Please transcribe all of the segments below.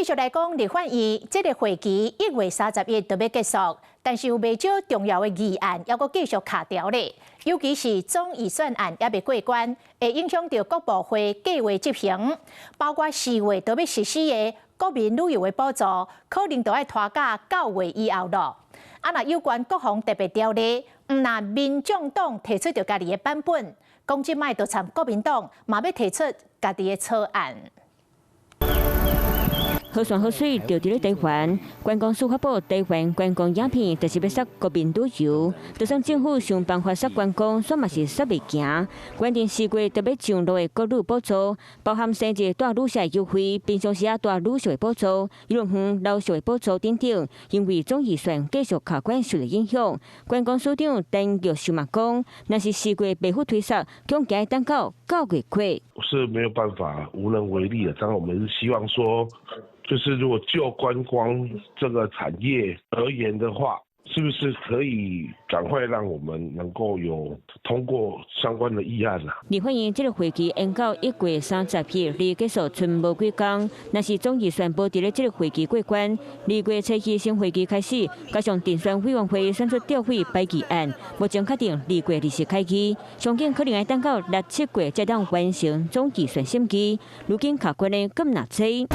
繼續來講，立法院這个會期1月31就欲結束，但是有袂少重要的議案猶閣繼續卡條咧，尤其是總預算案猶未過關，會影響著各部會計劃執行，包括4月都欲實施的國民旅遊的補助，可能都愛拖到9月以後囉。啊，若有關國防特別條例，毋但民眾黨提出著家己的版本，講這擺就參國民黨嘛欲提出家己的草案。好山好水就佇咧台灣，觀光司發布台灣觀光影片，就是欲殺國民旅遊。就算政府想辦法殺觀光，煞嘛是殺袂行。關鍵4月特別上路的國旅補助，包含生日帶女婿優惠，平常時仔帶女婿的補助，遊樂園老少的補助等等。因為總預算繼續卡關受著影響。觀光署長陳玉秀嘛講，若是4月袂赴推殺，恐驚等到9月過。是沒有辦法，無能為力的。當然，我們是希望說，就是如果就觀光這個產業而言的話，是不是可以趕快讓我們能夠有通過相關的議案啊？立法院這个會期延到1月30日，離結束賰無幾工。若是總預算無佇咧這个會期過關，2月初7新會期開始，加上遴選委員會選出調費擺議案，目前確定2月20開議，上緊可能愛等到六七月才當完成總預算審議。如今卡關的閣若濟。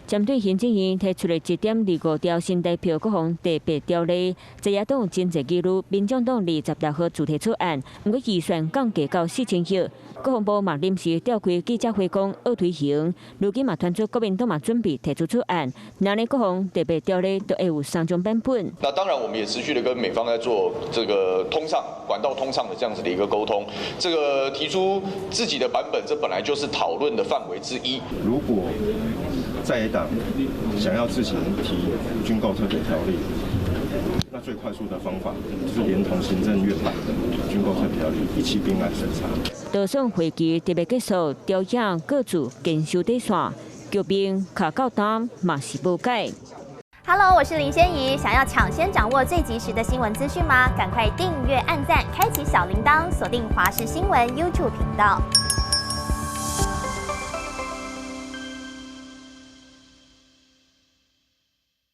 針對行政院提出的1.25條新台票國防特別條例，在野黨真濟疑慮，民眾黨26號自提草案，毋過預算降低到4000億，國防部嘛臨時召開記者會講欲推行，如今嘛傳出國民黨嘛準備提出草案，那呢國防特別條例就會有三種版本。那當然，我們也持續的跟美方在做這個通暢管道通暢的這樣子的一個溝通，這個提出自己的版本，這本來就是討論的範圍之一。如果在野黨想要自行提軍購特別條例，那最快速的方法就是連同行政院版的軍購特別條例一起併案審查。就算會期特別結束，朝野各自堅守底線，局面卡到今嘛是無解。 Hello，我是林仙怡，想要搶先掌握最及時的新聞資訊嗎？趕快訂閱、按讚、開啟小鈴鐺，鎖定華視新聞 YouTube 頻道。